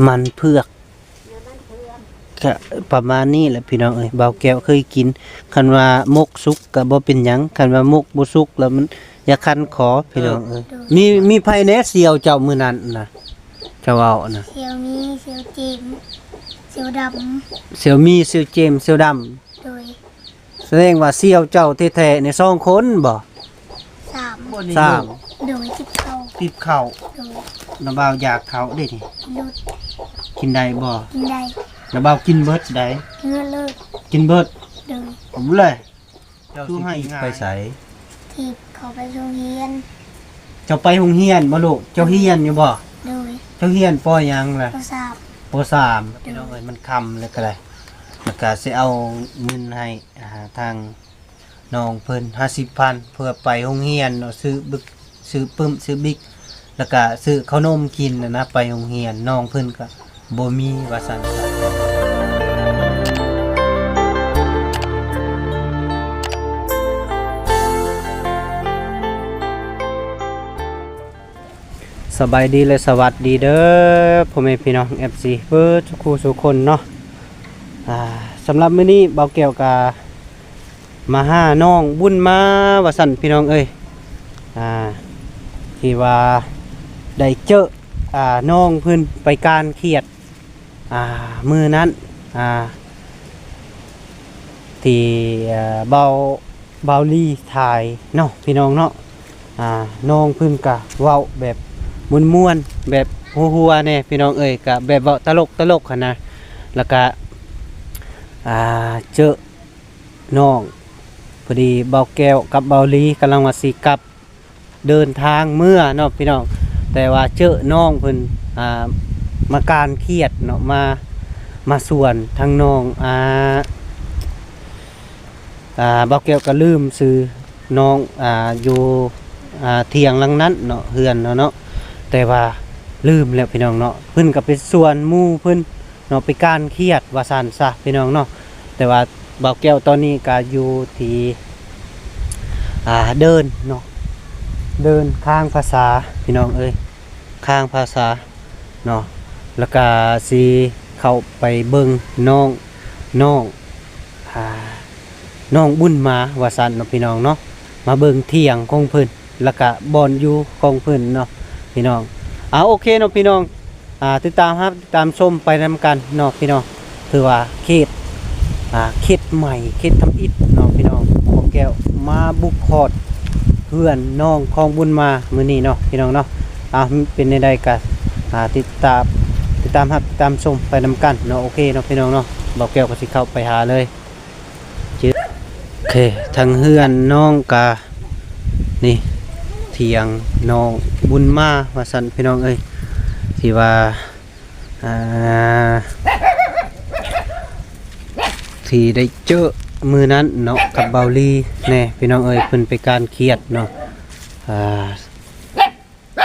ມັນເຜືອກ ກະປະມານນີ້ແຫຼະພີ່ນ້ອງເອີຍ. ບ່າວແກ້ວເຄີຍກິນ ຄັນວ່າໝົກສຸກກະບໍ່ເປັນຫຍັງ ຄັນວ່າໝົກບໍ່ສຸກແລ້ວມັນຢາກຄັນຄໍພີ່ນ້ອງເອີຍ. ໂດຍ ມີ ມີໃຜແດ່ສ່ຽວເຈົ້າມື້ນັ້ນນະ ເຈົ້າເວົ້ານະ? ສ່ຽວມີ ສ່ຽວເຈມ ສ່ຽວດຳ ສ່ຽວມີ ສ່ຽວເຈມ ສ່ຽວດຳ. ໂດຍ ສະແດງວ່າສ່ຽວເຈົ້າແທ້ໆນີ້ສອງຄົນບໍ່? ສາມ ສາມ ໂດຍ ຕິບເຂົ້າ ຕິບເຂົ້າ ໂດຍ ນ້າບ່າວຢາກເຂົ້າເດ້ນີ້ ກິນໂລດ ກິນໄດ້ບໍ່? ກິນໄດ້ ນ້າບ່າວກິນເບິດໄດ໋ ກິນເບິດເລີຍ ກິນເບິດ ໂດຍ ເອົາເລີຍ. ເຈົ້າຊິຖີບໄປໃສ? ຖີບເຂົ້າໄປໂຮງຮຽນ. ເຈົ້າໄປໂຮງຮຽນບໍ່ລູກ? ເຈົ້າຮຽນຢູ່ບໍ່? ໂດຍ ເຈົ້າຮຽນ ປ.ຫຍັງລະ? ປ.ສາມ ປ.ສາມ ໂດຍ ພີ່ນ້ອງເອີຍ ມັນຄ່ຳແລ້ວກະໄດ້ ແລ້ວກະຊິເອົາເງິນໃຫ້ ອ່າ ທາງນ້ອງເພິ່ນ ຫ້າສິບພັນ ເພື່ອໄປໂຮງຮຽນເນາະ ຊື້ບຶກ ຊື້ປຶ້ມ ຊື້ບິກ ແລ້ວກະຊື້ເຂົ້າໜົມກິນຫັ້ນນະ ໄປໂຮງຮຽນ. ນ້ອງເພິ່ນກະ ບໍ່ມີວ່າຊັ້ນ. ສະບາຍດີ ແລະ ສະຫວັດດີເດີ ພໍ່ແມ່ພີ່ນ້ອງ ເອັຟຊີ ເບິດສູ່ຄູ່ສູ່ຄົນເນາະ. ອ່າ ສຳລັບມື້ນີ້ບ່າວແກ້ວກະ ມາຫານ້ອງບຸນມາວ່າຊັ້ນພີ່ນ້ອງເອີຍ ອ່າ ທີ່ວ່າໄດ້ເຈີ ອ່າ ນ້ອງເພິ່ນໄປການຂຽດ ອ່າ ມື້ນັ້ນ ອ່າ ທີ່ ອ່າ ເບົາ ເບົາລີຖ່າຍເນາະ ພີ່ນ້ອງເນາະ. ອ່າ ນ້ອງເພິ່ນກະເວົ້າແບບມ່ວນໆ ແບບຫົວໆແດ່ພີ່ນ້ອງເອີຍ ກະແບບເວົ້າຕະຫຼົກໆຫັ້ນນະ ແລ້ວກະ ອ່າ ເຈີ ນ້ອງ ພໍດີເບົາແກ້ວກັບເບົາລີກຳລັງວ່າຊິກັບເດີນທາງເມືອເນາະພີ່ນ້ອງ ແຕ່ວ່າເຈີນ້ອງເພິ່ນ ອ່າ ມາການຂຽດເນາະ ມາ ມາສວນທາງນ້ອງ ອ່າ ອ່າ ເບົາແກ້ວກໍລືມຊື່ນ້ອງ ອ່າ ຢູ່ ອ່າ ຖຽງຫຼັງນັ້ນເນາະ ເຮືອນເນາະ ແຕ່ວ່າລືມແລ້ວພີ່ນ້ອງເນາະ. ເພິ່ນກໍໄປສວນໝູ່ເພິ່ນ ເນາະ ໄປການຂຽດວ່າຊັ້ນຊະພີ່ນ້ອງເນາະ. ແຕ່ວ່າບ່າວແກ້ວຕອນນີ້ກະຢູ່ທີ່ ອ່າ ເດີ່ນເນາະ ເດີ່ນຄ້າງພາສາພີ່ນ້ອງເອີຍ ຄ້າງພາສາເນາະ ແລ້ວກະຊິເຂົ້າໄປເບິ່ງນ້ອງ ນ້ອງ ອ່າ ນ້ອງບຸນມາວ່າຊັ້ນເນາະ ພີ່ນ້ອງເນາະ ມາເບິ່ງຖຽງຂອງເພິ່ນ ແລ້ວກະບ່ອນຢູ່ຂອງເພິ່ນເນາະ ພີ່ນ້ອງ. ອ່າ ໂອເຄເນາະ ພີ່ນ້ອງ ອ່າ ຕິດຕາມຮັບ ຕິດຕາມຊົມໄປນຳກັນເນາະ ພີ່ນ້ອງ. ຖືວ່າເຂດ ອ່າ ເຂດໃໝ່ ເຂດທຳອິດເນາະ ພີ່ນ້ອງ. ບ່າວແກ້ວມາບຸກຮອດເຮືອນນ້ອງຄອງບຸນມາມື້ນີ້ເນາະ ພີ່ນ້ອງເນາະ. ອ່າ ເປັນແນວໃດກະ ອ່າ ຕິດຕາມ ຕິດຕາມຮັບ ຕິດຕາມຊົມໄປນຳກັນເນາະ. ໂອເຄເນາະ ພີ່ນ້ອງເນາະ ບ່າວແກ້ວກໍຊິເຂົ້າໄປຫາເລີຍ. ໂອເຄ ທາງເຮືອນນ້ອງກະ ນີ້ ຖຽງນ້ອງບຸນມາວ່າຊັ້ນ ພີ່ນ້ອງເອີຍ ທີ່ວ່າ ອ່າ ທີ່ໄດ້ເຈີມື້ນັ້ນເນາະ ກັບເບົາລີແດ່ ພີ່ນ້ອງເອີຍ ເພິ່ນໄປການຂຽດເນາະ. ອ່າ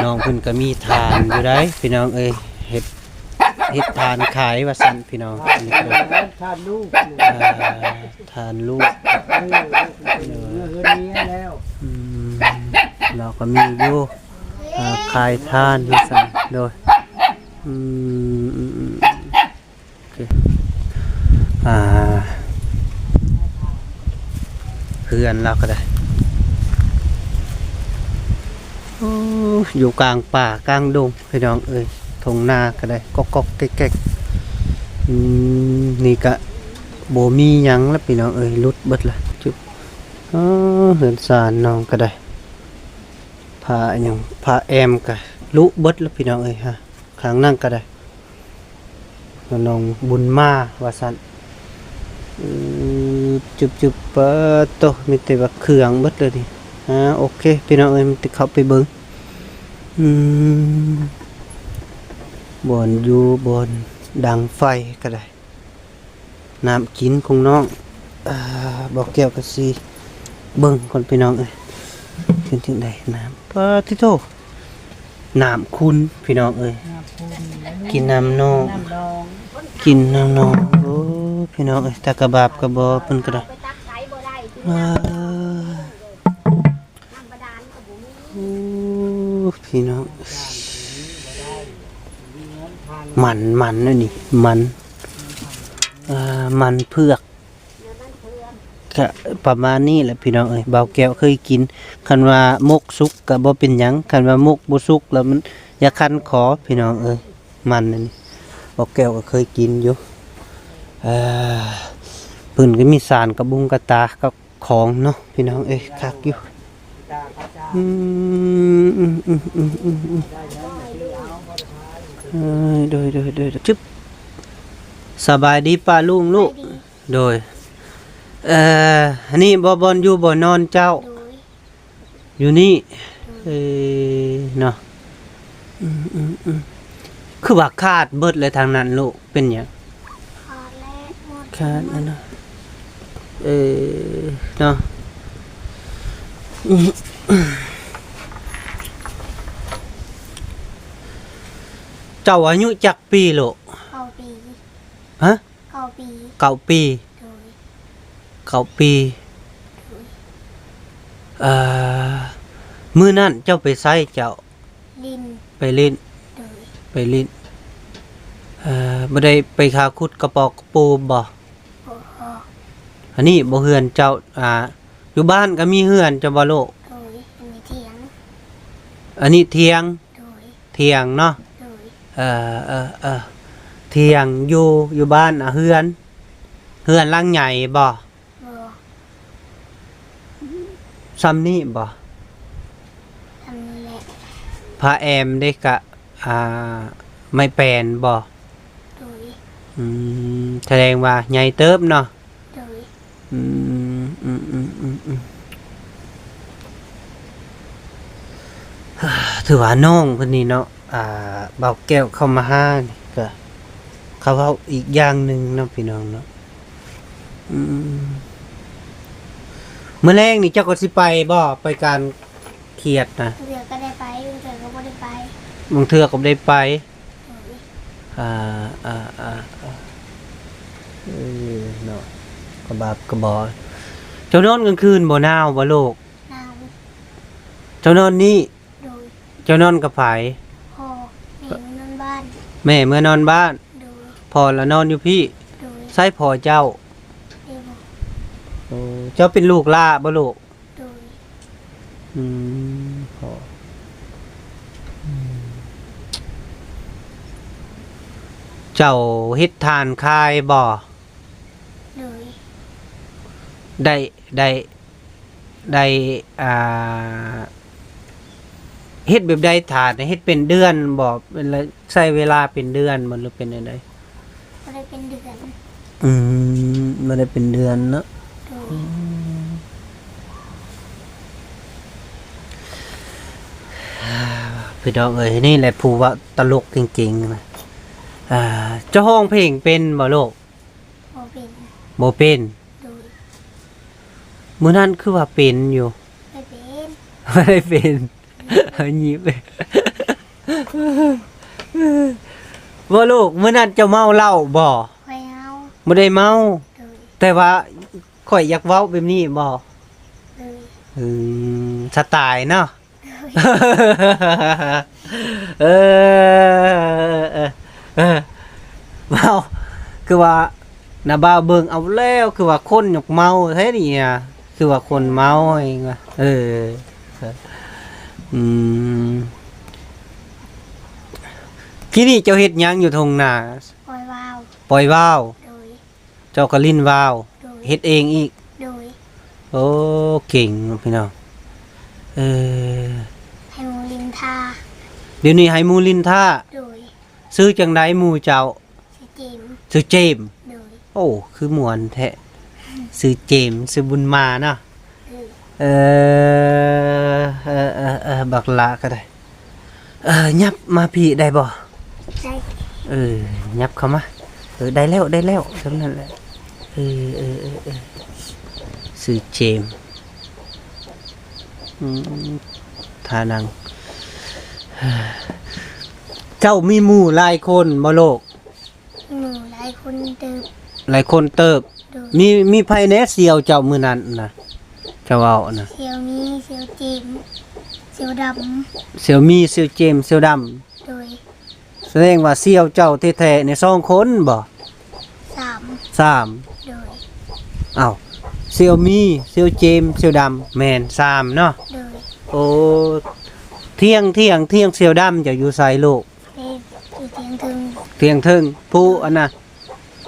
ນ້ອງເພິ່ນກໍມີຖ່ານຢູ່ໃດ໋ ພີ່ນ້ອງເອີຍ ເຮັດ ເຮັດຖ່ານຂາຍວ່າຊັ້ນ ພີ່ນ້ອງ. ຖ່ານລູກ ອ່າ ຖ່ານລູກ ເອີ ເຮືອນເມຍແລ້ວ ອືມ ລາວກໍມີຢູ່ ອ່າ ຂາຍຖ່ານວ່າຊັ້ນ ໂດຍ ອືມ ອືມ ອືມ ໂອເຄ ອ່າ ເຮືອນລາວກໍໄດ້ ໂອ້ ຢູ່ກາງປ່າກາງດົງ ພີ່ນ້ອງເອີຍ ທົ່ງນາກໍໄດ້ ກອກໆແກກໆ ອືມ ນີ້ກະບໍ່ມີຫຍັງລະ ພີ່ນ້ອງເອີຍ ຫຼຸດເບິດລະ ຈຸ ເອີ ເຮືອນຊານນ້ອງກໍໄດ້ ຜ້າຫຍັງ ຜ້າແອ້ມກະລຸເບິດລະ ພີ່ນ້ອງເອີຍ ຫາ ຂ້າງນັ້ນກໍໄດ້ ນ້ອງບຸນມາວ່າຊັ້ນ ອື ຈຸບໆ ປາໂຕ ມີແຕ່ວ່າເຄື່ອງເບິດເລີຍນີ້. ອ່າ ໂອເຄ ພີ່ນ້ອງເອີຍ ມັນຈະເຂົ້າໄປເບິ່ງ ອືມ ບ່ອນຢູ່ ບ່ອນດັງໄຟກໍໄດ້ ນ້ຳກິນຂອງນ້ອງ ອ່າ ບ່າວແກ້ວກໍຊິເບິ່ງກ່ອນ ພີ່ນ້ອງເອີຍ ເປັນຈັ່ງໃດນ້ຳ ປາຕິໂທ ນ້ຳຂຸ່ນ ພີ່ນ້ອງເອີຍ ນ້ຳຂຸ່ນ ກິນນ້ຳໜອງ ນ້ຳດອງ ກິນນ້ຳໜອງ ໂອ້ ພີ່ນ້ອງເອີຍ ຕາກະບາບກະບໍ່ ເພິ່ນກໍໄດ້ ເອີ ໂອ້ ພີ່ນ້ອງ ມີເງິນຜ່ານ ມັນ ມັນອັນນີ້ ມັນ ເອີ ມັນເຜືອກ ກະປະມານນີ້ແຫຼະພີ່ນ້ອງເອີຍ. ບ່າວແກ້ວເຄີຍກິນ ຄັນວ່າໝົກສຸກກະບໍ່ເປັນຫຍັງ, ຄັນວ່າໝົກບໍ່ສຸກແລ້ວມັນຢາກຄັນຄໍພີ່ນ້ອງເອີຍ. ມັນອັນນີ້ ບ່າວແກ້ວກໍເຄີຍກິນຢູ່. ເອີ ເພິ່ນກໍມີສານກະບຸງກະຕາກັບຂອງເນາະພີ່ນ້ອງເອີຍ. ຄັກຢູ່. ອືມ ເອີ ໂດຍ ໂດຍ ໂດຍ ຈຶບ. ສະບາຍດີປ້າລຸງລູກ. ໂດຍ ເອີ ອັນນີ້ບໍ່ ບ່ອນຢູ່ບ່ອນນອນເຈົ້າ? ໂດຍ ຢູ່ນີ້. ໂດຍ ເອີ ເນາະ. ອືມ ອືມ ອືມ ຄືວ່າຂາດເບິດເລີຍທາງນັ້ນລູກ ເປັນຫຍັງ? ຂາດແລ້ວ ຂາດແລ້ວເນາະ. ເອີ ເນາະ. ເຈົ້າອາຍຸຈັກປີລູກ? ເກົ້າປີ. ຮະ? ເກົ້າປີ. ເກົ້າປີ. ໂດຍ ເກົ້າປີ. ໂດຍ ເອີ ມື້ນັ້ນເຈົ້າໄປໃສເຈົ້າ? ຫຼິ້ນ. ໄປຫຼິ້ນ. ໂດຍ ໄປຫຼິ້ນ. ເອີ ບໍ່ໄດ້ໄປຫາຂຸດກະປອກກະປູບໍ່? ບໍ່. ອັນນີ້ບໍ່ເຮືອນເຈົ້າ ອ່າ ຢູ່ບ້ານກໍມີເຮືອນເຈົ້າບໍ່ລູກ? ໂດຍ ອັນນີ້ຖຽງ. ອັນນີ້ຖຽງ. ໂດຍ ຖຽງເນາະ. ໂດຍ ເອີ ເອີ ເອີ ຖຽງຢູ່ ຢູ່ບ້ານ ອາ ເຮືອນ ເຮືອນຫຼັງໃຫຍ່ບໍ່? ບໍ່. ຊ່ຳນີ້ບໍ່? ຊ່ຳນີ້ແຫຼະ. ຜ້າແອມເດ້ ກະ ອ່າ ໄມ້ແປນບໍ່? ໂດຍ ອືມ ສະແດງວ່າໃຫຍ່ເຕີບເນາະ. ໂດຍ ອືມ ອືມ ອືມ ອືມ ອືມ ຖືວ່ານ້ອງເພິ່ນນີ້ເນາະ ອ່າ ບ່າວແກ້ວເຂົ້າມາຫານີ້ກະ ເຂົາເວົ້າອີກຢ່າງໜຶ່ງເນາະພີ່ນ້ອງເນາະ. ອືມ ມື້ແລງນີ້ເຈົ້າກໍຊິໄປບໍ່? ໄປການຂຽດນະ? ບາງເທື່ອກໍໄດ້ໄປ ບາງເທື່ອກໍບໍ່ໄດ້ໄປ. ບາງເທື່ອກໍບໍ່ໄດ້ໄປ. ໂດຍ ອ່າ ອ່າ ອ່າ ອ່າ ເອີ ເນາະ ກະບາບກະບອຍ. ເຈົ້ານອນກາງຄືນບໍ່? ໜາວບໍ່ລູກ? ໜາວ. ເຈົ້ານອນນີ້? ໂດຍ ເຈົ້ານອນກັບໃຜ? ພໍ່. ແມ່ເມືອນອນບ້ານ. ແມ່ເມືອນອນບ້ານ. ໂດຍ ພໍ່ລະນອນຢູ່ພີ້. ໂດຍ ໃສພໍ່ເຈົ້າ? ເອີ ເຈົ້າເປັນລູກຫຼ້າບໍ່ລູກ? ໂດຍ ອືມ ພໍ່ ອືມ ເຈົ້າເຮັດຖ່ານຂາຍບໍ່? ໂດຍ ໄດ້ ໄດ້ ໄດ້ ອ່າ ເຮັດແບບໃດ? ຖ່ານເຮັດເປັນເດືອນບໍ່? ເປັນລະ ໃຊ້ເວລາເປັນເດືອນບໍ່ ຫຼືເປັນແນວໃດ? ບໍ່ໄດ້ເປັນເດືອນ. ອືມ ບໍ່ໄດ້ເປັນເດືອນເນາະ. ໂດຍ ອືມ ພີ່ນ້ອງເອີຍ ນີ້ແຫຼະຜູ້ເວົ້າຕະຫຼົກເກັ່ງໆນະ. ອ່າ ເຈົ້າຮ້ອງເພງເປັນບໍ່ລູກ? ບໍ່ເປັນ. ບໍ່ເປັນ. ໂດຍ ມື້ນັ້ນຄືວ່າເປັນຢູ່. ບໍ່ເປັນ. ບໍ່ໄດ້ເປັນ. ຍິບ ບໍ່ລູກ ມື້ນັ້ນເຈົ້າເມົາເຫຼົ້າບໍ່? ບໍ່ໄດ້ເມົາ. ບໍ່ໄດ້ເມົາ. ໂດຍ ແຕ່ວ່າຂ້ອຍຢາກເວົ້າແບບນີ້ບໍ່? ໂດຍ ອືມ ສະຕາຍເນາະ. ໂດຍ ເອີ ເອີ ເອີ ເອີ ເວົ້າ ຄືວ່າ ນ້າບ່າວເບິ່ງເອົາແລ້ວ ຄືວ່າຄົນຢາກເມົາແທ້ນີ້ນະ ຄືວ່າຄົນເມົາເອງວ່າ. ເອີ ອືມ ກີ້ນີ້ເຈົ້າເຮັດຫຍັງຢູ່ທົ່ງນາ? ປ່ອຍວ່າວ. ປ່ອຍວ່າວ. ໂດຍ ເຈົ້າກໍຫຼິ້ນວ່າວ. ໂດຍ ເຮັດເອງອີກ. ໂດຍ ໂອ້ ເກັ່ງເນາະພີ່ນ້ອງ. ເອີ ໃຫ້ໝູ່ຫຼິ້ນທ່າ. ດຽວນີ້ໃຫ້ໝູ່ຫຼິ້ນທ່າ. ໂດຍ ຊື່ຈັ່ງໃດໝູ່ເຈົ້າ? ຊື່ເຈມ. ຊື່ເຈມ. ໂດຍ ໂອ້ ຄືມ່ວນແທ້. ຊື່ເຈມ ຊື່ບຸນມາເນາະ. ໂດຍ ເອີ ເອີ ເອີ ເອີ ບັກຫຼ້າກໍໄດ້. ເອີ ຫຍັບມາພີ້ໄດ້ບໍ່? ໄດ້. ເອີ ຫຍັບເຂົ້າມາ. ເອີ ໄດ້ແລ້ວ ໄດ້ແລ້ວ ສ່ຳນັ້ນແຫຼະ. ເອີ ເອີ ເອີ ເອີ ຊື່ເຈມ. ອືມ ທ່ານັ່ງ. ເຈົ້າມີໝູ່ຫຼາຍຄົນບໍ່ລູກ? ໝູ່ຫຼາຍຄົນເຕີບ. ຫຼາຍຄົນເຕີບ. ໂດຍ ມີ ມີໃຜແດ່ສ່ຽວເຈົ້າມື້ນັ້ນນະ ເຈົ້າເວົ້ານະ? ສ່ຽວມີ ສ່ຽວເຈມ ສ່ຽວດຳ. ສ່ຽວມີ ສ່ຽວເຈມ ສ່ຽວດຳ. ໂດຍ ສະແດງວ່າສ່ຽວເຈົ້າແທ້ໆນີ້ສອງຄົນບໍ່? ສາມ ສາມ ໂດຍ ອ້າວ ສ່ຽວມີ ສ່ຽວເຈມ ສ່ຽວດຳ ແມ່ນສາມເນາະ ໂດຍ ໂອ້ ຖຽງ ຖຽງ ຖຽງສ່ຽວດຳເຈົ້າຢູ່ໃສລູກ? ເອີ ຢູ່ຖຽງເທິງ ຖຽງເທິງ ຜູ້ອັນນ່າ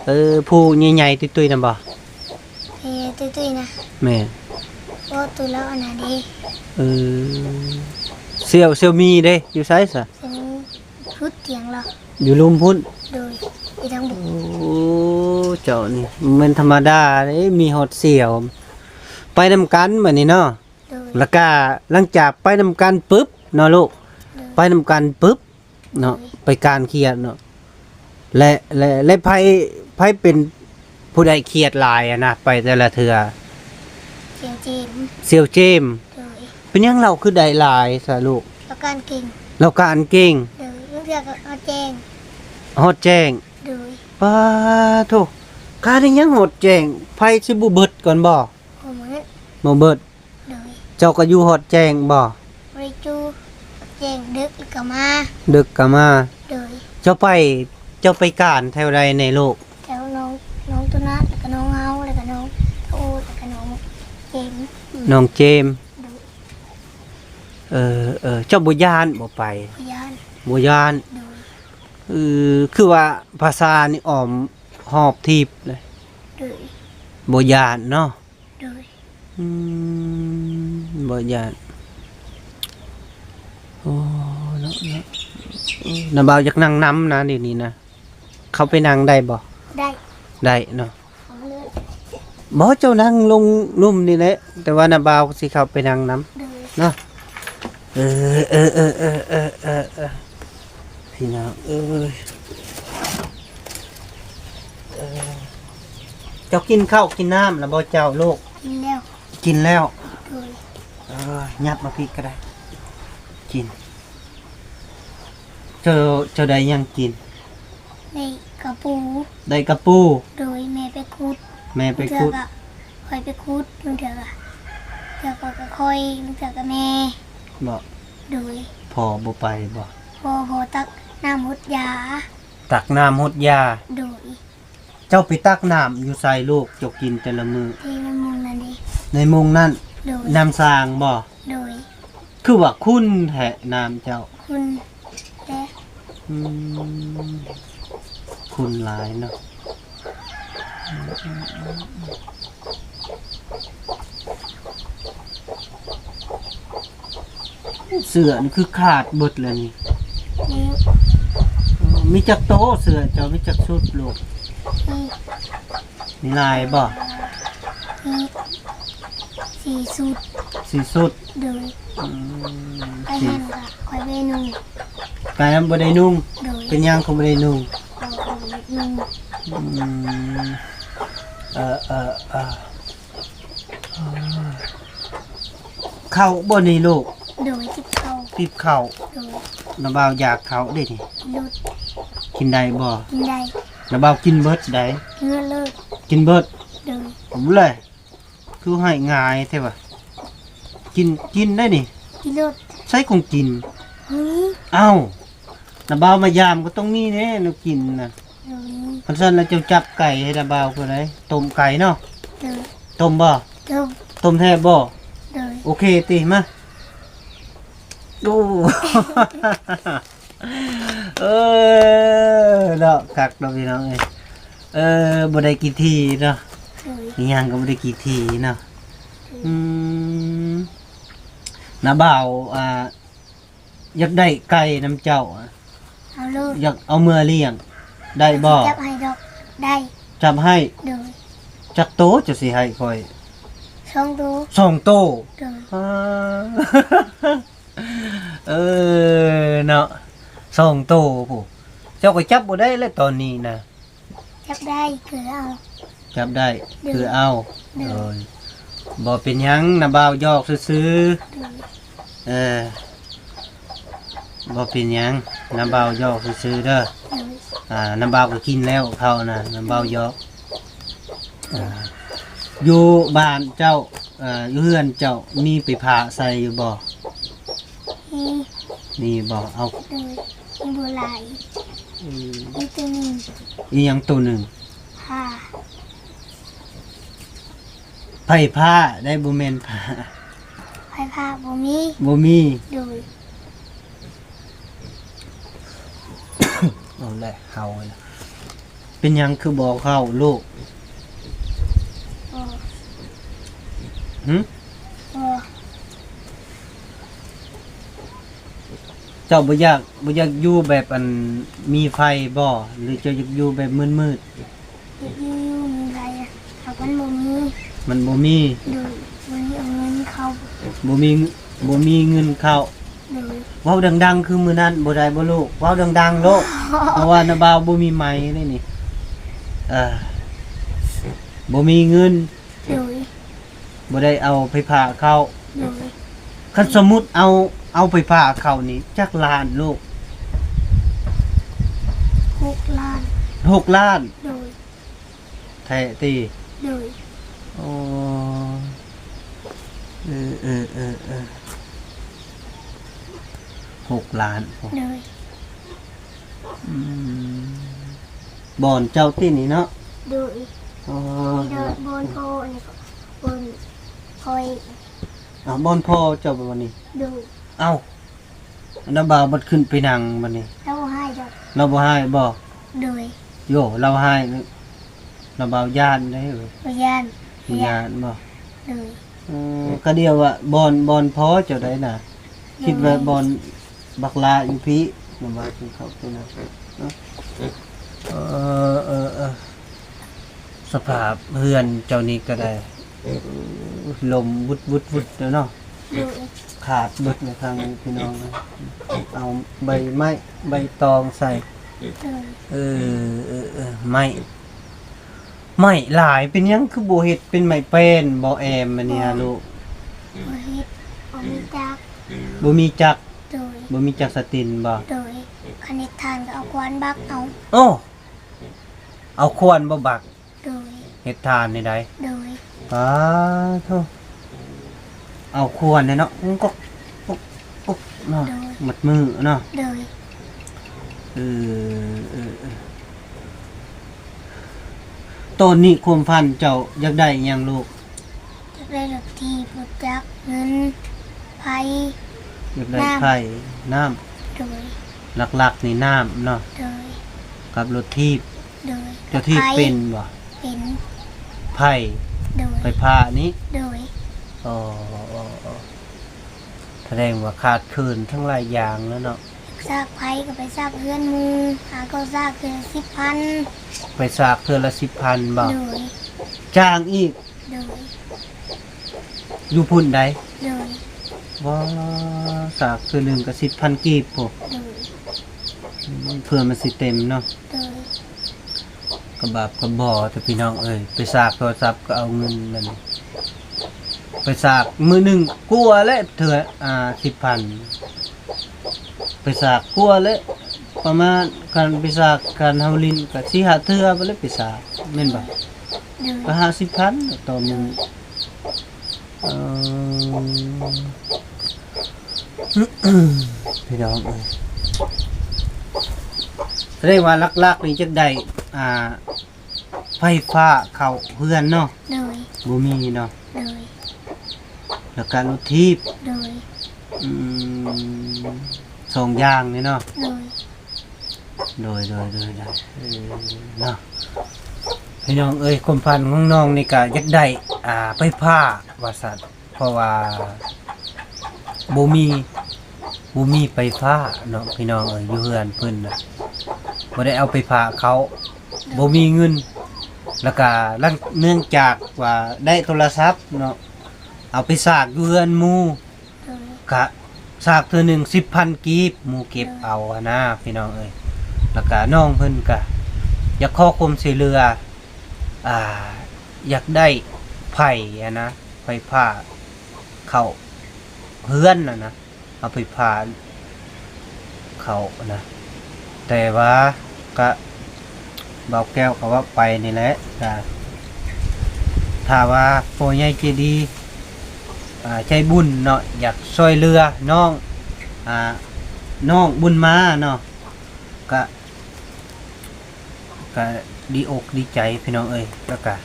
ເອີ ຜູ້ໃຫຍ່ໆຕຸ້ຍໆນະບໍ່? ເອີ ຕຸ້ຍໆນະ ແມ່ນ ບໍ່ ຕຸ້ຍແລ້ວອັນນັ້ນເດ້ ເອີ ສ່ຽວ ສ່ຽວມີເດ້ ຢູ່ໃສຊະ? ສ່ຽວມີ ພຸດຖຽງລະ ຢູ່ລຸ່ມພຸ້ນ ໂດຍ ຢູ່ທາງບຸນ ໂອ້ ເຈົ້ານີ້ບໍ່ແມ່ນທຳມະດາເດ້ ມີຮອດສ່ຽວ ໄປນຳກັນບັດນີ້ເນາະ ໂດຍ ລະກະຫຼັງຈາກໄປນຳກັນປຶບເນາະລູກ ໂດຍ ໄປນຳກັນປຶບເນາະ ໂດຍ ໄປການຂຽດເນາະ ແລະ ແລະ ແລະໃຜ ໃຜເປັນຜູ້ໄດ້ຂຽດຫຼາຍຫັ້ນນະ ໄປແຕ່ລະເທື່ອ? ສ່ຽວເຈມ ສ່ຽວເຈມ ໂດຍ ເປັນຫຍັງລາວຄືໄດ້ຫຼາຍຊະລູກ? ລາວການເກັ່ງ ລາວການເກັ່ງ ໂດຍ ລາງເທື່ອກໍຮອດແຈ້ງ ຮອດແຈ້ງ ໂດຍ ປາໂທ້ ການອີຫຍັງຮອດແຈ້ງ ໄຟຊິບໍ່ເບິດກ່ອນບໍ່? ບໍ່ເບິດ ບໍ່ເບິດ ໂດຍ ເຈົ້າກໍຢູ່ຮອດແຈ້ງບໍ່? ບໍ່ໄດ້ຢູ່ ແຈ້ງດຶກກໍມາ ດຶກກໍມາ ໂດຍ ເຈົ້າໄປ ເຈົ້າໄປການແຖວໃດແດ່ລູກ? ແຖວໜອງ ໜອງໂຕນາດ ແລ້ວກໍໜອງເຮົາ ແລ້ວກໍໜອງຕາໂອ ແລ້ວກໍໜອງເຈມ ໜອງເຈມ ໂດຍ ເອີ ເອີ ເຈົ້າບໍ່ຢ້ານບໍ່ໄປ? ບໍ່ຢ້ານ ບໍ່ຢ້ານ ໂດຍ ເອີ ຄືວ່າພາສານີ້ອ້ອມຮອບທີບເລີຍ ໂດຍ ບໍ່ຢ້ານເນາະ ໂດຍ ອືມ ບໍ່ຢ້ານ ໂອ້ ເນາະ ເນາະ ເອີ ນ້າບ່າວຢາກນັ່ງນຳນະ ດຽວນີ້ນະ ເຂົ້າໄປນັ່ງໄດ້ບໍ່? ໄດ້ ໄດ້ເນາະ ເອົາເລີຍ ບໍ່ ເຈົ້ານັ່ງລົງລຸ່ມນີ້ແຫຼະ ແຕ່ວ່ານ້າບ່າວຊິເຂົ້າໄປນັ່ງນຳ ໂດຍ ເນາະ ເອີ ເອີ ພີ່ນ້ອງເອີຍ ເອີ ເຈົ້າກິນເຂົ້າກິນນ້ຳແລ້ວບໍ່ເຈົ້າລູກ? ກິນແລ້ວ ກິນແລ້ວ ໂດຍ ເອີ ຫຍັບມາພີ້ກໍໄດ້ ກິນ ເຈົ້າ ເຈົ້າໄດ້ຫຍັງກິນ? ໄດ້ກະປູ ໄດ້ກະປູ ໂດຍ ແມ່ໄປຂຸດ ແມ່ໄປຂຸດ ບາງເທື່ອກໍຂ້ອຍໄປຂຸດ ບາງເທື່ອກໍ ເທື່ອກໍຂ້ອຍ ບາງເທື່ອກໍແມ່ ບໍ່ ໂດຍ ພໍ່ບໍ່ໄປບໍ່? ພໍ່ ພໍ່ຕັກນ້ຳຫົດຢາ ຕັກນ້ຳຫົດຢາ ໂດຍ ເຈົ້າໄປຕັກນ້ຳຢູ່ໃສລູກ ເຈົ້າກິນແຕ່ລະມື້? ໃນມົງນັ້ນເດ້ ໃນມົງນັ້ນ ໂດຍ ນ້ຳສ້າງບໍ່? ໂດຍ ຄືວ່າຂຸ່ນແທ້ນ້ຳເຈົ້າ? ຂຸ່ນແທ້ ອືມ ຂຸ່ນຫຼາຍເນາະ ເສື້ອນີ້ຄືຂາດເບິດແລ້ວນີ້ ນີ້ ມີຈັກໂຕເສື້ອເຈົ້າ ມີຈັກຊຸດລູກ? ມີ ມີຫຼາຍບໍ່? ມີສີ່ຊຸດ ສີ່ຊຸດ ໂດຍ ອືມ ໄປຫັ້ນກໍຂ້ອຍບໍ່ໄດ້ນຸ່ງ ໄປຫັ້ນບໍ່ໄດ້ນຸ່ງ ໂດຍ ເປັນຫຍັງຄືບໍ່ໄດ້ນຸ່ງ? ເພາະວ່າຂ້ອຍບໍ່ຢາກນຸ່ງ ອືມ ເອີ ເອີ ເອີ ເຂົ້າບໍ່ນີ້ລູກ? ໂດຍ ຕິບເຂົ້າ ຕິບເຂົ້າ ໂດຍ ນ້າບ່າວຢາກເຂົ້າເດ້ນີ້ ກິນໂລດ ກິນໄດ້ບໍ່? ກິນໄດ້ ນ້າບ່າວກິນເບິດໃດ ກິນເບິດເລີຍ ກິນເບິດ ໂດຍ ເອົາເລີຍ ຄືໃຫ້ງ່າຍແທ້ຫວາ ກິນ ກິນໄດ້ນີ້ ກິນໂລດ ໃສຂອງກິນ? ເຮີ້ຍ ເອົ້າ ນ້າບ່າວມາຢາມກໍຕ້ອງມີແດ່ແນວກິນນະ ໂດຍ ຄັນຊັ້ນແລ້ວເຈົ້າຈັບໄກ່ໃຫ້ນ້າບ່າວກໍໄດ້ ຕົ້ມໄກ່ເນາະ ໂດຍ ຕົ້ມບໍ່? ຕົ້ມ ຕົ້ມແທ້ບໍ່? ໂດຍ ໂອເຄຕິ ມາ ໂອ້ ເອີ ເນາະ ຄັກເນາະພີ່ນ້ອງເອີຍ ເອີ ບໍ່ໄດ້ກີ່ທີເນາະ ໂດຍ ອີຫຍັງກໍບໍ່ໄດ້ກີ່ທີເນາະ ໂດຍ ອືມ ນ້າບ່າວ ອ່າ ຢາກໄດ້ໄກ່ນຳເຈົ້າ ເອົາໂລດ ຢາກເອົາເມືອລ້ຽງ ໄດ້ບໍ່? ຈັບໃຫ້ດອກ ໄດ້ ຈັບໃຫ້ ໂດຍ ຈັກໂຕເຈົ້າຊິໃຫ້ຂ້ອຍ? ສອງໂຕ ສອງໂຕ ໂດຍ ເອີ ເນາະ ສອງໂຕພຸ້ນ ເຈົ້າກໍຈັບບໍ່ໄດ້ແລ້ວຕອນນີ້ນະ ຈັບໄດ້ຄືເອົາ ຈັບໄດ້ ໂດຍ ຄືເອົາ ໂດຍ ໂດຍ ບໍ່ເປັນຫຍັງ ນ້າບ່າວຢອກຊື່ໆ ໂດຍ ເອີ ບໍ່ເປັນຫຍັງ ນ້າບ່າວຢອກຊື່ໆເດີ ໂດຍ ອ່າ ນ້າບ່າວກໍກິນແລ້ວເຂົ້ານະ ນ້າບ່າວຢອກ ອ່າ ຢູ່ບ້ານເຈົ້າ ເອີ ຢູ່ເຮືອນເຈົ້າມີໄຟຟ້າໃສ່ຢູ່ບໍ່? ມີ ມີບໍ່? ເອົາ ໂດຍ ມີບໍ່ຫຼາຍ ອີກໂຕໜຶ່ງ ອີ່ຫຍັງໂຕໜຶ່ງ? ຜ້າ ໄຟຟ້າໄດ໋ ບໍ່ແມ່ນຜ້າ ໄຟຟ້າບໍ່ມີ ບໍ່ມີ ໂດຍ ເອົາແຫຼະ ເຮົາລະ ເປັນຫຍັງຄືບໍ່ເຂົ້າລູກ? ບໍ່ ຫຶ? ບໍ່ ເຈົ້າບໍ່ຢາກ ບໍ່ຢາກຢູ່ແບບອັນມີໄຟບໍ່ ຫຼືເຈົ້າຢາກຢູ່ແບບມືດໆ? ຢາກຢູ່ມີໄຟ ຫາກມັນບໍ່ມີ ມັນບໍ່ມີ ໂດຍ ບໍ່ມີເອົາເງິນເຂົ້າ ບໍ່ມີ ບໍ່ມີເງິນເຂົ້າ ໂດຍ ເວົ້າດັງໆ ຄືມື້ນັ້ນບໍ່ໄດ້ບໍ່ລູກ? ເວົ້າດັງໆໂລດ ເພາະວ່ານ້າບ່າວບໍ່ມີໄມເດ້ນີ້ ເອີ ບໍ່ມີເງິນ ໂດຍ ບໍ່ໄດ້ເອົາໄຟຟ້າເຂົ້າ ໂດຍ ຄັນສົມມຸດເອົາ ເອົາໄຟຟ້າເຂົ້ານີ້ຈັກລ້ານລູກ? ຫົກລ້ານ ຫົກລ້ານ ໂດຍ ແທ້ຕິ? ໂດຍ ໂອ້ ເອີ ເອີ ເອີ ເອີ ຫົກລ້ານ ໂດຍ ອືມ ບ່ອນເຈົ້າຕິນີ້ເນາະ? ໂດຍ ອໍ ໂດຍ ບ່ອນພໍ່ ອັນນີ້ກໍບ່ອນຂ້ອຍ ອ້າວ ບ່ອນພໍ່ເຈົ້າບໍ່ນີ້? ໂດຍ ເອົ້າ ອັນນາບ່າວບັດຂຶ້ນໄປນັ່ງບັດນີ້ ລາວບໍ່ຮ້າຍດອກ ລາວບໍ່ຮ້າຍບໍ່? ໂດຍ ໂຢ ລາວຮ້າຍ ນ້າບ່າວຢ້ານເດ້ ບໍ່ຢ້ານ ບໍ່ຢ້ານບໍ່? ໂດຍ ເອີ ກະດຽວວ່າບ່ອນ ບ່ອນພໍ່ເຈົ້າໃດນະ ໂດຍ ຄິດວ່າບ່ອນບັກຫຼ້າຢູ່ພີ້ ນ້າບ່າວກິນເຂົ້າໂຕນັ້ນເນາະ ເອີ ເອີ ເອີ ສະພາບເຮືອນເຈົ້ານີ້ກະໄດ້ ລົມວຸດໆໆແລ້ວເນາະ ໂດຍ ຂາດເບິດແລ້ວທາງນີ້ພີ່ນ້ອງ ເອົາໃບໄມ້ໃບຕອງໃສ່ ໂດຍ ເອີ ເອີ ເອີ ໄມ້ ໄມ້ຫຼາຍ ເປັນຫຍັງຄືບໍ່ເຮັດເປັນໄມ້ແປ້ນບໍ່ແອມອັນນີ້ຫາລູກ? ບໍ່ເຮັດ ບໍ່ມີຈັກ ບໍ່ມີຈັກ ໂດຍ ບໍ່ມີຈັກສະຕິນບໍ່? ໂດຍ ຄັນເຮັດຖ່ານກໍເອົາຂວານບັກເອົາ ໂອ້ ເອົາຂວານບໍ່ບັກ? ໂດຍ ເຮັດຖ່ານນີ້ໃດ? ໂດຍ ປາໂທ້ ເອົາຂວານເນາະ ກົກ ກົກ ກົກເນາະ ໂດຍ ໝົດມື້ເນາະ ໂດຍ ເອີ ເອີ ເອີ ຕອນນີ້ຄວາມຝັນເຈົ້າຢາກໄດ້ຫຍັງລູກ? ຢາກໄດ້ລົດຖີບ ລົດຈັກ ເງິນ ໄຟ ຢາກໄດ້ ນ້ຳ ໄຟ ນ້ຳ ໂດຍ ຫຼັກໆນີ້ນ້ຳເນາະ ໂດຍ ກັບລົດຖີບ ໂດຍ ເຈົ້າຖີບເປັນບໍ່? ເປັນ ໄຟ ໂດຍ ໄຟຟ້ານີ້ ໂດຍ ອໍ ສະແດງວ່າຂາດເຂີນທັງຫຼາຍຢ່າງແລ້ວເນາະ ຢາກສາກໄຟກໍໄປສາກເຮືອນໝູ່ ຫາກໍສາກເທື່ອລະສິບພັນ ໄປສາກເທື່ອລະສິບພັນບໍ່? ໂດຍ ຈ້າງອີກ ໂດຍ ຢູ່ພຸ້ນໃດ? ໂດຍ ບໍ່ ສາກເທື່ອໜຶ່ງກໍສິບພັນກີບພຸ້ນ ໂດຍ ອືມ ເພື່ອມັນຊິເຕັມເນາະ ໂດຍ ກະບາບກະບໍ່ແທ້ພີ່ນ້ອງເອີຍ ໄປສາກໂທລະສັບກໍເອົາເງິນນັ້ນ ໄປສາກມື້ໜຶ່ງກວ່າແຫຼະເທື່ອ ອ່າ ສິບພັນ ໄປສາກກວ່າແຫຼະ ປະມານ ຄັນໄປສາກ ຄັນເຮົາຫຼິ້ນກະສີ່ຫ້າເທື່ອພຸ້ນແຫຼະໄປສາກ ແມ່ນບໍ່? ໂດຍ ກະຫ້າສິບພັນຕໍ່ມື້ ເອີ ພີ່ນ້ອງເອີຍ ສະແດງວ່າຫຼັກໆນີ້ຢາກໄດ້ ອ່າ ໄຟຟ້າເຂົ້າເຮືອນເນາະ ໂດຍ ບໍ່ມີເນາະ ໂດຍ ແລ້ວກະລົດຖີບ ໂດຍ ອືມ ສອງຢ່າງນີ້ເນາະ ໂດຍ ໂດຍ ໂດຍ ໂດຍ ໂດຍ ເອີ ເນາະ ພີ່ນ້ອງເອີຍ ຄວາມຝັນຂອງນ້ອງນີ້ກະຢາກໄດ້ ອ່າ ໄຟຟ້າວ່າຊັ້ນ ເພາະວ່າບໍ່ມີ ບໍ່ມີໄຟຟ້າເນາະ ພີ່ນ້ອງເອີຍ ຢູ່ເຮືອນເພິ່ນນະ ບໍ່ໄດ້ເອົາໄຟຟ້າເຂົ້າ ບໍ່ມີເງິນ ແລ້ວກະເນື່ອງຈາກວ່າໄດ້ໂທລະສັບເນາະ ເອົາໄປສາກຢູ່ເຮືອນໝູ່ ໂດຍ ກະສາກເທື່ອໜຶ່ງສິບພັນກີບ ໝູ່ເກັບເອົາຫັ້ນນາ ໂດຍ ພີ່ນ້ອງເອີຍ ແລ້ວກະນ້ອງເພິ່ນກະຢາກຂໍຄວາມຊ່ວຍເຫຼືອ ອ່າ ຢາກໄດ້ໄຟຫັ້ນນະ ໄຟຟ້າເຂົ້າເຮືອນຫັ້ນນະ ເອົາໄຟຟ້າເຂົ້ານະ ແຕ່ວ່າກະ ບ່າວແກ້ວກະເວົ້າໄປນີ້ແຫຼະ ກະຖ້າວ່າຜູ້ໃຫຍ່ໃຈດີ ອ່າ ໃຈບຸນເນາະ ຢາກຊ່ວຍເຫຼືອນ້ອງ ອ່າ ນ້ອງບຸນມາເນາະ ກະ ກະດີອົກດີໃຈພີ່ນ້ອງເອີຍ ແລ້ວກະ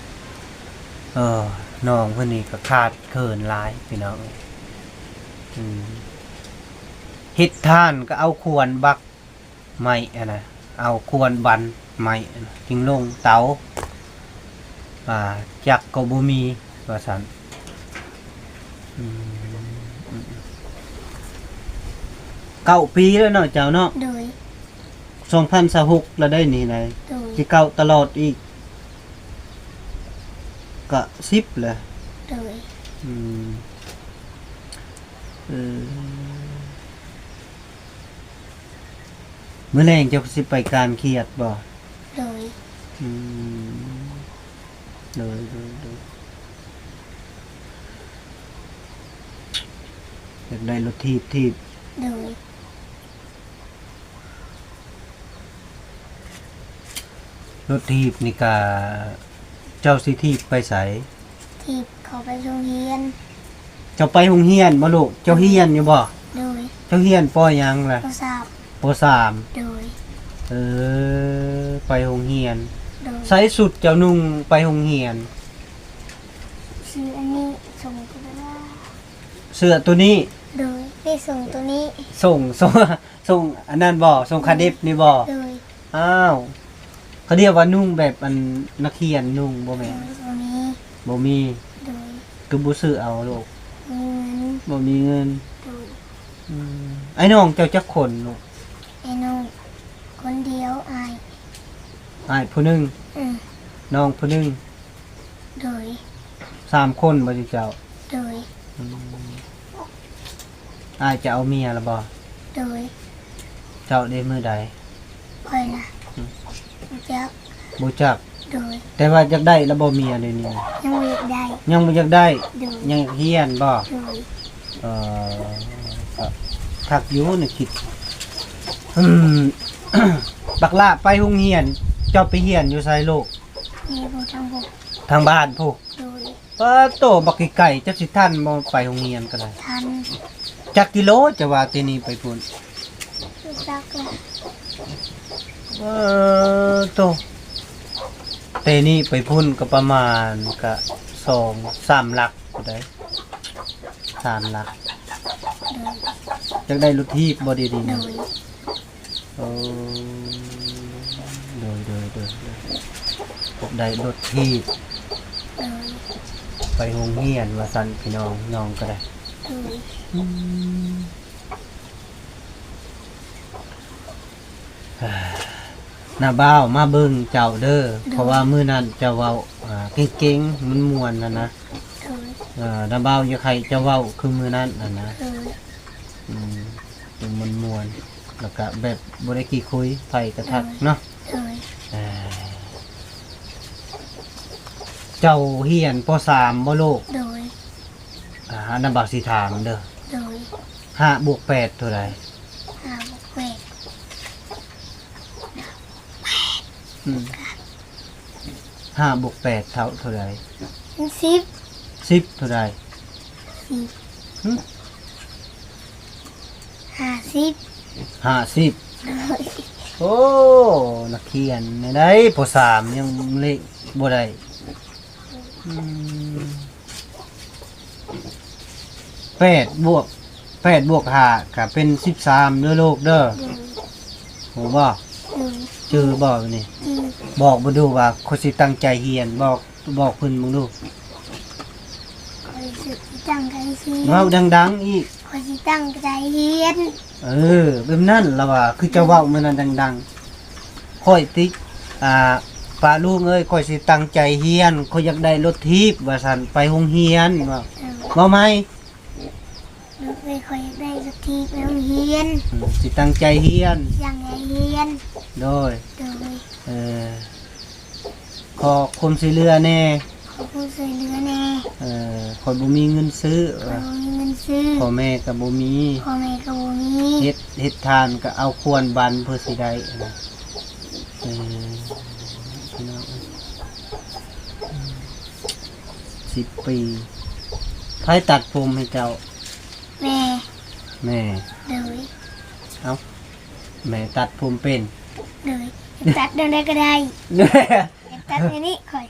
ເອີ ນ້ອງເພິ່ນນີ້ກະຂາດເຂີນຫຼາຍພີ່ນ້ອງເອີຍ. ອືມ ເຮັດຖ່ານກະເອົາຂວນບັກໄມ້ຫັ້ນນະ ເອົາຂວນບັນໄມ້ຫັ້ນນະ ຈຶ່ງລົງເຕົາ ອ່າ ຈັກກໍບໍ່ມີວ່າຊັ້ນ. ອືມ ເກົ້າປີແລ້ວເນາະເຈົ້າເນາະ? ໂດຍ. ສອງພັນຊາວຫົກແລ້ວໄດ໋ນີ້ນະ ໂດຍ ຊິເກົ້າຕະຫຼອດອີກ ກະສິບແຫຼະ. ໂດຍ. ອືມ ເອີ ມື້ແລງເຈົ້າຊິໄປການຂຽດບໍ່? ໂດຍ. ອືມ ໂດຍ ໂດຍ ໂດຍ ຢາກໄດ້ລົດຖີບ ຖີບ. ໂດຍ. ລົດຖີບນີ້ກະ ເຈົ້າຊິຖີບໄປໃສ? ຖີບເຂົ້າໄປໂຮງຮຽນ. ເຈົ້າໄປໂຮງຮຽນບໍ່ລູກ? ເຈົ້າຮຽນຢູ່ບໍ່? ໂດຍ. ເຈົ້າຮຽນ ປໍ ຫຍັງລະ? ປໍສາມ. ປໍສາມ. ໂດຍ. ເອີ ໄປໂຮງຮຽນ. ໂດຍ. ໃສ່ຊຸດເຈົ້ານຸ່ງໄປໂຮງຮຽນ? ເສື້ອອັນນີ້ ສົ່ງໂຕນີ້. ເສື້ອໂຕນີ້? ໂດຍ. ນີ້ ສົ່ງໂຕນີ້. ສົ່ງ ສົ່ງ ສົ່ງອັນນັ້ນບໍ່? ສົ່ງຄາເດັບນີ້ບໍ່? ໂດຍ. ອ້າວ ເຂົາຮຽກວ່ານຸ່ງແບບອັນນັກຮຽນນຸ່ງບໍ່ແມ່ນ? ໂດຍ ບໍ່ມີ. ບໍ່ມີ. ໂດຍ. ຄືບໍ່ຊື້ເອົາລູກ? ບໍ່ມີເງິນ. ບໍ່ມີເງິນ. ໂດຍ. ອືມ ອ້າຍນ້ອງເຈົ້າຈັກຄົນລູກ? ອ້າຍນ້ອງຄົນດຽວ ອ້າຍ ອ້າຍຜູ້ໜຶ່ງ. ອືມ ນ້ອງຜູ້ໜຶ່ງ. ໂດຍ. ສາມຄົນບໍ່ເຈົ້າ? ໂດຍ. ອືມ ອ້າຍຈະເອົາເມຍລະບໍ່? ໂດຍ. ເຈົ້າເດ ມື້ໃດ? ຂ້ອຍນະ ອືມ ບໍ່ຈັກ. ບໍ່ຈັກ. ໂດຍ. ແຕ່ວ່າຢາກໄດ້ລະບໍ່ເມຍດຽວນີ້? ຍັງບໍ່ຢາກໄດ້. ຍັງບໍ່ຢາກໄດ້. ໂດຍ. ຍັງຢາກຮຽນບໍ່? ໂດຍ. ເອີ ກະຄັກຢູ່ ແນວຄິດ. ອືມ ບັກຫຼ້າໄປໂຮງຮຽນ ເຈົ້າໄປຮຽນຢູ່ໃສລູກ? ນີ້ ທາງພຸ້ນ ທາງບ້ານພຸ້ນ. ໂດຍ. ປາໂຕ ບັກໄກໆ ຈັກຊິທັນບໍ່ໄປໂຮງຮຽນກະໄດ້. ທັນ. ຈັກກິໂລຈະວ່າແຕ່ນີ້ໄປພຸ້ນ? ບໍ່ຈັກລະ. ເອີ ໂຕ ແຕ່ນີ້ໄປພຸ້ນກະປະມານກະສອງສາມຫຼັກພຸ້ນໃດ໋ ສາມຫຼັກ. ໂດຍ. ຢາກໄດ້ລົດຖີບບໍ່ດຽວນີ້? ໂດຍ. ໂອ້ ໂດຍ ໂດຍ ໂດຍ ໂດຍ ໄດ້ລົດຖີບ. ໂດຍ. ໄປໂຮງຮຽນວ່າຊັ້ນພີ່ນ້ອງ ນ້ອງກະໄດ້. ໂດຍ. ອືມ ນ້າບ່າວມາເບິ່ງເຈົ້າເດີ ໂດຍ ເພາະວ່າມື້ນັ້ນເຈົ້າເວົ້າ ອ່າ ເກັ່ງໆ ມ່ວນໆ ຫັ້ນນະ. ໂດຍ. ເອີ ນ້າບ່າວຢາກໃຫ້ເຈົ້າເວົ້າຄືມື້ນັ້ນຫັ້ນນະ. ໂດຍ. ອືມ ເປັນມ່ວນໆ ແລ້ວກະແບບບໍ່ໄດ້ຂີ້ຄຸຍ ໃຜກະທັກເນາະ. ໂດຍ. ເອີ ເຈົ້າຮຽນ ປໍສາມ ບໍ່ລູກ? ໂດຍ. ອ່າ ອັນນັ້ນບ່າວຊິຖາມເດີ. ໂດຍ. ຫ້າບວກແປດເທົ່າໃດ? ຫ້າບວກແປດ ອືມ ຫ້າບວກແປດເທົ່າເທົ່າໃດ? ສິບ. ສິບເທົ່າໃດ? ສິບ. ຫຶ? ຫ້າສິບ. ຫ້າສິບ. ໂດຍ. ໂອ້ ນັກຮຽນແນວໃດ ປໍສາມ ຍັງເລກບໍ່ໄດ້. ອືມ ແປດບວກ ແປດບວກຫ້າກະເປັນສິບສາມເດີລູກເດີ. ໂດຍ. ຮູ້ບໍ່? ໂດຍ. ຈື່ບໍ່ນີ້? ຈື່. ບອກເບິ່ງດູວ່າ ຂ້ອຍຊິຕັ້ງໃຈຮຽນ. ບອກ ບອກເພິ່ນເບິ່ງດູ. ຂ້ອຍຊິຕັ້ງໃຈຮຽນ. ເວົ້າດັງໆອີກ. ຂ້ອຍຊິຕັ້ງໃຈຮຽນ. ເອີ ແບບນັ້ນລະວ່າ ຄືເຈົ້າເວົ້າມື້ນັ້ນດັງໆ. ຂ້ອຍຕິ ອ່າ ປ້າລຸງເອີຍ ຂ້ອຍຊິຕັ້ງໃຈຮຽນ ຂ້ອຍຢາກໄດ້ລົດຖີບວ່າຊັ້ນ ໄປໂຮງຮຽນ. ເວົ້າ ເອີ ເວົ້າໃໝ່. ລູກເອີຍ ຂ້ອຍຢາກໄດ້ລົດຖີບໄປໂຮງຮຽນ. ອືມ ຊິຕັ້ງໃຈຮຽນ. ຕັ້ງໃຈຮຽນ. ໂດຍ. ໂດຍ. ເອີ ຂໍຄວາມຊ່ວຍເຫຼືອແດ່. ຂໍຄວາມຊ່ວຍເຫຼືອແດ່. ເອີ ຂ້ອຍບໍ່ມີເງິນຊື້. ຂ້ອຍບໍ່ມີເງິນຊື້. ພໍ່ແມ່ກະບໍ່ມີ. ພໍ່ແມ່ກະບໍ່ມີ. ເຮັດ ເຮັດຖ່ານກະເອົາຂວນບັນເພື່ອຊິໄດ້ນະ. ເອີ ພີ່ນ້ອງເອີຍ ສິບປີ. ໃຜຕັດຜົມໃຫ້ເຈົ້າ? ແມ່. ແມ່. ໂດຍ. ເອົ້າ ແມ່ຕັດຜົມເປັນ? ໂດຍ. ຕັດແນວໃດກໍໄດ້ ຕັດແນວນີ້ຂ້ອຍ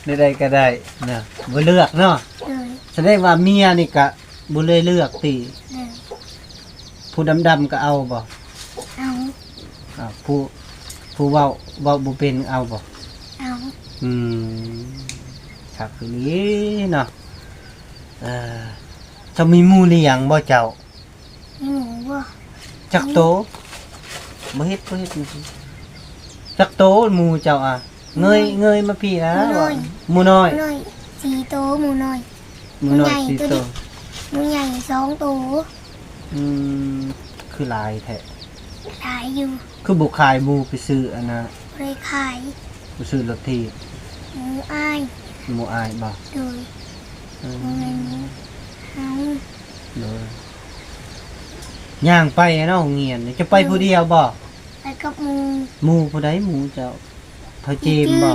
ແນວໃດກໍໄດ້ນະ ບໍ່ເລືອກເນາະ. ໂດຍ ສະແດງວ່າເມຍນີ້ກະບໍ່ເລີຍເລືອກຕິ? ໂດຍ ຜູ້ດຳໆກໍເອົາບໍ່? ເອົາ ອາ ຜູ້ ຜູ້ເວົ້າ ເວົ້າບໍ່ເປັນເອົາບໍ່? ເອົາ ອືມ ຄັກອີ່ຫຼີເນາະ. ເອີ ເຈົ້າມີໝູລ້ຽງບໍ່ເຈົ້າ? ໝູບໍ່? ຈັກໂຕ? ບໍ່ເຮັດ ບໍ່ເຮັດ ຈັກໂຕໝູເຈົ້າອະ? ເງີຍ ເງີຍມາພີ້ນະ. ໝູນ້ອຍ ໝູນ້ອຍ ໝູນ້ອຍສີ່ໂຕ ໝູນ້ອຍ. ໝູນ້ອຍສີ່ໂຕ ໝູໃຫຍ່ໂຕນີ້ ໝູໃຫຍ່ສອງໂຕ. ອືມ ຄືຫຼາຍແທ້? ຫຼາຍຢູ່. ຄືບໍ່ຂາຍໝູໄປຊື້ອັນນະ? ບໍ່ໄດ້ຂາຍ ໄປຊື້ລົດຖີບ. ໝູອ້າຍ ໝູອ້າຍບໍ່? ໂດຍ ອືມ ບໍ່ແມ່ນໝູເຮົາ. ໂດຍ ຍ່າງໄປເນາະໂຮງຮຽນ. ເຈົ້າໄປຜູ້ດຽວບໍ່? ໄປກັບໝູ່. ໝູ່ຜູ້ໃດ? ໝູ່ເຈົ້າ ເຖົ້າເຈມບໍ່?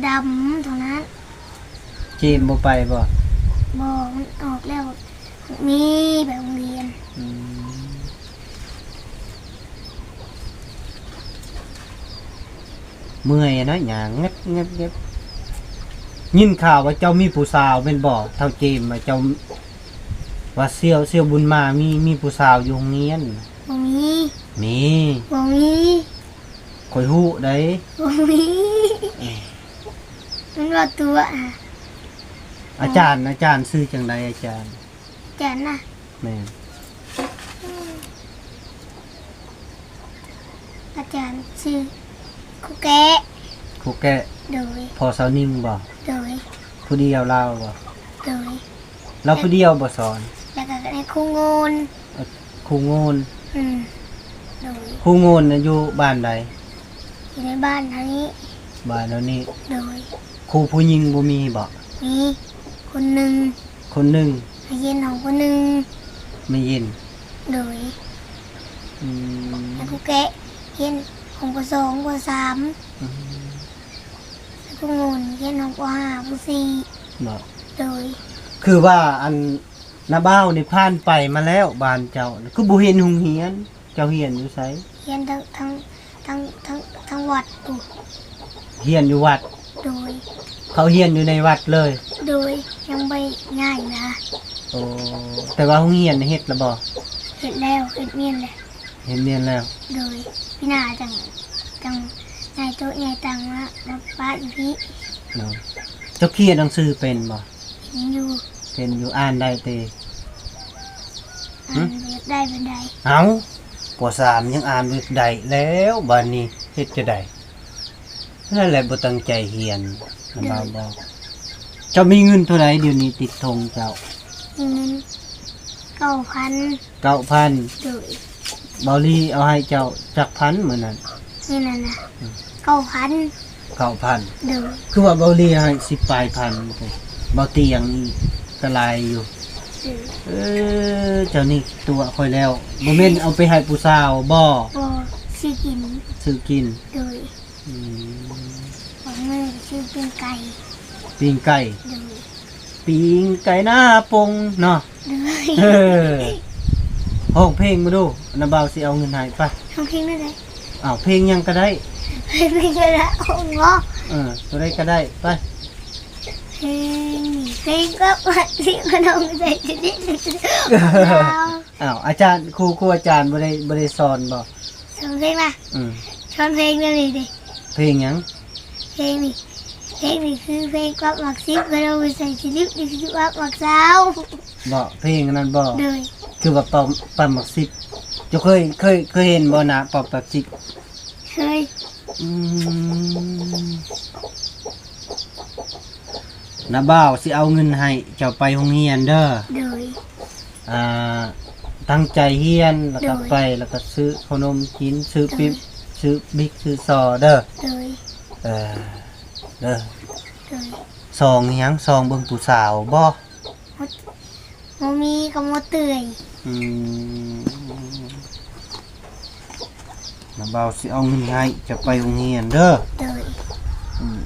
ດຳເທົ່ານັ້ນ. ເຈມບໍ່ໄປບໍ່? ບໍ່ ມັນອອກແລ້ວ ມີໄປໂຮງຮຽນ. ອືມ ເມື່ອຍນະ ຍ່າງແງບໆ. ຍິນຂ່າວວ່າເຈົ້າມີຜູ້ສາວແມ່ນບໍ່? ເຖົ້າເຈມວ່າເຈົ້າ ວ່າສ່ຽວ ສ່ຽວບຸນມາມີ ມີຜູ້ສາວຢູ່ໂຮງຮຽນ. ບໍ່ມີ. ມີ. ບໍ່ມີ. ຂ້ອຍຮູ້ໃດ໋. ບໍ່ມີ. ເອີ ມັນເວົ້າຕົວະ. ອາຈານ ອາຈານຊື່ຈັ່ງໃດອາຈານ? ອາຈານນະ? ແມ່ນ. ອາຈານຊື່ຄູແກະ. ຄູແກະ. ໂດຍ. ພໍ່ສາວນິງບໍ່? ໂດຍ. ຜູ້ດຽວລາວບໍ່? ໂດຍ. ລາວຜູ້ດຽວບໍ່ສອນ? ແລ້ວກໍໃນຄູໂງນ. ເອີ ຄູໂງນ. ອືມ ໂດຍ. ຄູໂງນນະຢູ່ບ້ານໃດ? ຢູ່ໃນບ້ານເຮົານີ້. ບ້ານເຮົານີ້. ໂດຍ. ຄູຜູ້ຍິງບໍ່ມີບໍ່? ມີຄົນໜຶ່ງ. ຄົນໜຶ່ງ. ມາຮຽນຫ້ອງຜູ້ໜຶ່ງ. ມາຮຽນ. ໂດຍ. ອືມ ແລ້ວຄູແກະຮຽນຫ້ອງ ປໍສອງ ປໍສາມ. ອືມ ແລ້ວຄູໂງນຮຽນຫ້ອງ ປໍຫ້າ ປໍສີ່. ບໍ່? ໂດຍ. ຄືວ່າອັນ ນ້າບ່າວນີ້ຜ່ານໄປມາແລ້ວ ບ້ານເຈົ້າ ຄືບໍ່ເຫັນໂຮງຮຽນ? ເຈົ້າຮຽນຢູ່ໃສ? ຮຽນທາງ ທາງ ທາງ ທາງ ທາງວັດພຸ້ນ. ຮຽນຢູ່ວັດ? ໂດຍ. ເຂົາຮຽນຢູ່ໃນວັດເລີຍ? ໂດຍ. ຍັງບໍ່ໄດ້ຍ້າຍນະ. ໂອ້ ແຕ່ວ່າໂຮງຮຽນເຮັດແລ້ວບໍ່? ເຮັດແລ້ວ ເຮັດມ້ຽນແລ້ວ. ເຮັດມ້ຽນແລ້ວ? ໂດຍ. ປີໜ້າຈັ່ງ ຈັ່ງຍ້າຍໂຕະຍ້າຍຕັ່ງມາ ມາປະຢູ່ພີ້. ໂດຍ. ເຈົ້າຂຽນໜັງສືເປັນບໍ່? ເປັນຢູ່. ເປັນຢູ່ ອ່ານໄດ້ເຕ? ອ່ານ ຫຶ? ບໍ່ໄດ້ປານໃດ. ເອົ້າ ປໍສາມຍັງອ່ານບໍ່ໄດ້ແລ້ວ ບາດນີ້ເຮັດຈັ່ງໃດ? ນັ້ນແຫຼະ ບໍ່ຕັ້ງໃຈຮຽນ. ໂດຍ. ເຈົ້າມີເງິນເທົ່າໃດດຽວນີ້ຕິດຖົງເຈົ້າ? ມີເງິນເກົ້າພັນ. ເກົ້າພັນ. ໂດຍ. ເບົາລີເອົາໃຫ້ເຈົ້າຈັກພັນມື້ນັ້ນ? ມື້ນັ້ນນະ ອືມ ເກົ້າພັນ. ເກົ້າພັນ. ໂດຍ. ຄືວ່າເບົາລີໃຫ້ສິບປາຍພັນ ເບົາຕຽງອີກກໍຫຼາຍຢູ່. ໂດຍ. ເອີ ເຈົ້ານີ້ຕົວະຂ້ອຍແລ້ວ. ບໍ່ແມ່ນເອົາໄປໃຫ້ຜູ້ສາວບໍ່? ບໍ່ ຊື້ກິນ. ຊື້ກິນ. ໂດຍ. ອືມ ບາງມື້ຊື້ປີ້ງໄກ່. ປີ້ງໄກ່. ໂດຍ. ປີ້ງໄກ່ໜ້າປົງເນາະ. ໂດຍ. ເອີ ຮ້ອງເພງມາດູ ນ້າບ່າວຊິເອົາເງິນໃຫ້. ໄປ ຮ້ອງເພງໄດ້ໃດ? ອ້າວ ເພງຫຍັງກໍໄດ້. ເພງກໍໄດ້ ຮ້ອງເນາະ. ເອີ ຕົວໃດກໍໄດ້. ໄປ ເພງ ເພງກໍວ່າຊິຂະໜົມໃສ່ຊິດິ. ອ້າວ ອາຈານ ຄູ ຄູອາຈານບໍ່ໄດ້ ບໍ່ໄດ້ສອນບໍ່? ສອນເພງນະ. ອືມ ສອນເພງແນວນີ້ເດ. ເພງຫຍັງ? ເພງນີ້ ເພງນີ້ຄືເພງປັບໝາກສິບ ເພິ່ນເອົາໄປໃສ່ສະລິບ ນີ້ຄືປັບໝາກຊາວ. ບໍ່ ເພງອັນນັ້ນບໍ່? ໂດຍ. ຄືວ່າປັບ ປັບໝາກສິບ ເຈົ້າເຄີຍ ເຄີຍ ເຄີຍເຫັນບໍ່ນະ ປັບ ປັບສິບ? ເຄີຍ. ອືມ ນ້າບ່າວຊິເອົາເງິນໃຫ້ເຈົ້າໄປໂຮງຮຽນເດີ. ໂດຍ. ອ່າ ຕັ້ງໃຈຮຽນ ແລ້ວກໍ ໂດຍ ໄປ ແລ້ວກໍຊື້ເຂົ້າໜົມກິນ ຊື້ປິບ ໂດຍ ຊື້ບິກ ຊື້ສໍເດີ. ໂດຍ. ເອີ ເດີ. ໂດຍ. ສ່ອງອີຫຍັງ? ສ່ອງເບິ່ງຜູ້ສາວບໍ່? ບໍ່ມີ ກໍບໍ່ເຕືອຍ. ອືມ ນ້າບ່າວຊິເອົາເງິນໃຫ້ເຈົ້າໄປໂຮງຮຽນເດີ. ໂດຍ. ອືມ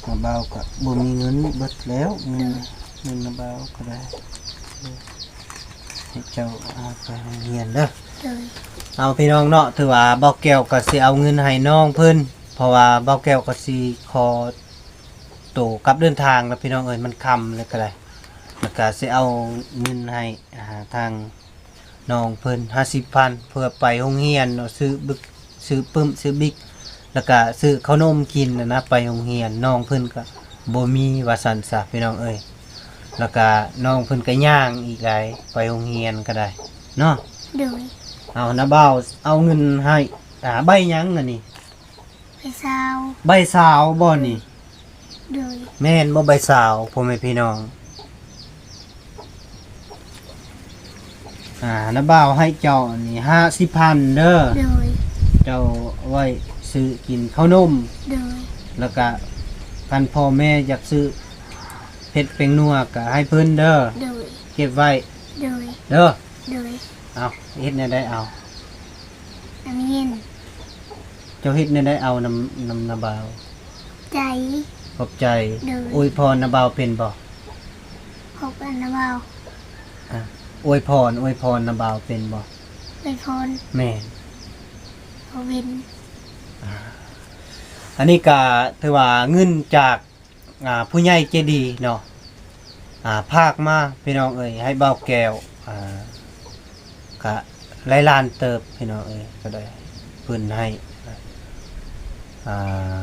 ນ້າບ່າວກໍບໍ່ມີເງິນ ເບິດແລ້ວເງິນ. ໂດຍ. ເງິນນ້າບ່າວກໍໄດ້ ໃຫ້ເຈົ້າເອົາໄປໂຮງຮຽນເດີ. ໂດ ເອົາພີ່ນ້ອງເນາະ ຖືວ່າບ່າວແກ້ວກໍຊິເອົາເງິນໃຫ້ນ້ອງເພິ່ນ ເພາະວ່າບ່າວແກ້ວກໍຊິຂໍໂຕກັບເດີນທາງແລ້ວພີ່ນ້ອງເອີຍ ມັນຄ່ຳແລ້ວກໍໄດ້ ແລ້ວກໍຊິເອົາເງິນໃຫ້ ອ່າ ທາງນ້ອງເພິ່ນຫ້າສິບພັນ ເພື່ອໄປໂຮງຮຽນເນາະ ຊື້ບຶກ ຊື້ປຶ້ມ ຊື້ບິກ ແລ້ວກະຊື້ເຂົ້າໜົມກິນຫັ້ນນະ ໄປໂຮງຮຽນ ນ້ອງເພິ່ນກະບໍ່ມີວ່າຊັ້ນຊະພີ່ນ້ອງເອີຍ ແລ້ວກະນ້ອງເພິ່ນກະຍ່າງອີກໄດ໋ ໄປໂຮງຮຽນກະໄດ້ເນາະ. ໂດຍ ເອົາ ນ້າບ່າວເອົາເງິນໃຫ້ ອ່າ ໃບຫຍັງອັນນີ້? ໃບຊາວ ໃບຊາວບໍ່ນີ້? ໂດຍ ແມ່ນບໍ່ໃບຊາວ ພໍ່ແມ່ພີ່ນ້ອງ? ອ່າ ນ້າບ່າວໃຫ້ເຈົ້ານີ້ຫ້າສິບພັນເດີ ໂດຍ ເຈົ້າໄວ້ຊື້ກິນເຂົ້າໜົມ ໂດຍ ແລ້ວກະຄັນພໍ່ແມ່ຢາກຊື້ເຜັດແປ້ງນົວກະໃຫ້ເພິ່ນເດີ ໂດຍ ເກັບໄວ້ ໂດຍ ເດີ ໂດຍ ເອົາ ເຮັດແນວໃດເອົາ? ອາມີນ ເຈົ້າເຮັດແນວໃດເອົານຳ ນຳນ້າບ່າວ? ໃຈ ຂອບໃຈ ໂດຍ ອວຍພອນນ້າບ່າວເປັນບໍ່? ຂອບໃຈນ້າບ່າວ ອ່າ ອວຍພອນ ອວຍພອນນ້າບ່າວເປັນບໍ່? ອວຍພອນ ແມ່ນ ບໍ່ເປັນ ອ່າ ອັນນີ້ກະຖືວ່າເງິນຈາກ ອ່າ ຜູ້ໃຫຍ່ໃຈດີເນາະ ອ່າ ຝາກມາພີ່ນ້ອງເອີຍ ໃຫ້ບ່າວແກ້ວ ອ່າ ກະຫຼາຍລ້ານເຕີບພີ່ນ້ອງເອີຍ ກະໄດ້ເພິ່ນໃຫ້ ອ່າ